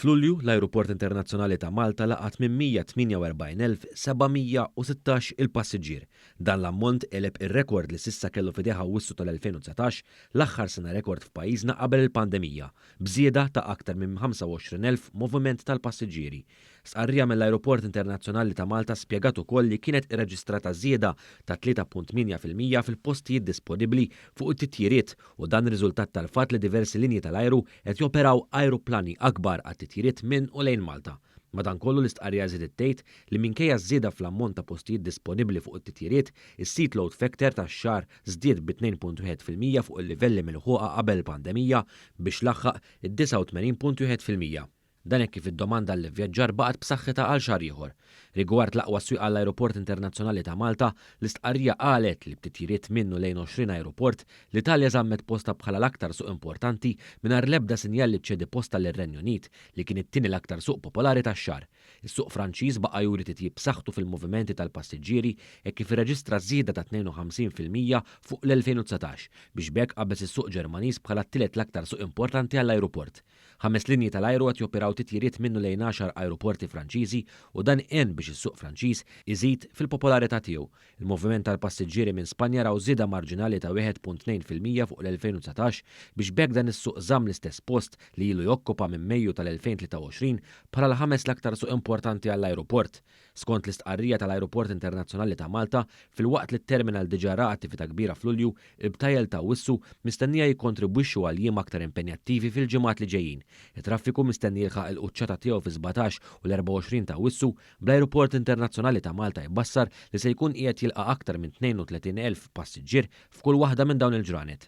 F'Lulju, l-Ajruport Internazzjonali ta' Malta laqa' 848,716 il-passiġġier. Dan l-ammont għeleb ir-rekord li s'issa kellu f'idejh Awwissu tal-2019, l-aħħar sena rekord f'pajjiżna qabel il-pandemija, b'żieda ta' aktar minn 25,000 moviment tal-passiġġieri. Stqarrija mill-Ajruport Internazzjonali ta' Malta spjegat ukoll li kienet irreġistrata żieda ta' 3.8% fil-postijiet disponibbli fuq it-titjiriet u dan riżultat tal-fatt li diversi linji tal-ajru qed joperaw ajruplani akbar għat-titjiriet minn u lejn Malta. Madankollu l-istqarrija żiedet tgħid li minkejja ż-żieda fl-ammont ta' postijiet disponibbli fuq it-titjiriet, is-seat load factor tax-xahar żdied bi 2.1% fuq il-livelli milħuqa qabel il-pandemija biex laħħaq id-89.1%. Dan hekk kif id-domanda għall-ivvjaġġar baqgħet b'saħħitha għal xahar ieħor. Rigward l-aqwa swieq għall-Ajruport Internazzjonali ta' Malta, l-istqarrija qalet li b'titjiriet minn u lejn 20 ajruport, l-Italja żammet postha bħala l-aktar suq importanti mingħajr l-ebda sinjal li ċċedi postha lir-Renju Unit, li kien it-tieni l-aktar suq popolari tax-xahar. Is-suq Franċiż baqa' juri titjib b'saħħtu fil-movimenti tal-passiġġieri hekk kif irreġistra żieda ta' 52% fuq l-2019, biex b'hekk qabeż is-suq Ġermaniż bħala t-tielet l-aktar suq importanti għall-ajruport. Ħames linji tal-ajru qed joperaw titjiriet minn u lejn għaxar ajruporti Franċiżi u dan għen biex is-suq Franċiż iżid fil-popolarità tiegħu. Il-moviment tal-passiġġieri minn Spanja raw żieda marġinali ta' 1.2% fuq l-2019 biex b'hekk dan is-suq żamm l-istess post li ilu jokkupa minn Mejju tal-2023 bħala l-ħames l-aktar suq importanti għall-ajruport. Skont l-istqarrija tal-Ajruport Internazzjonali ta' Malta, filwaqt li t-terminal diġà ra attività kbira f'Lulju, il-btajjel ta' Awwissu mistennija jikkontribwixxu għal jiem aktar impenjattivi fil-ġimgħat li ġejjin. It-traffiku mistenni jilħaq il-quċċata tiegħu fis-17 u l-24 ta' Awwissu, bl-Ajruport Internazzjonali ta' Malta jbassar li se jkun qiegħed jilqa' aktar minn 32,000 passiġġier f'kull waħda minn dawn il-ġranet.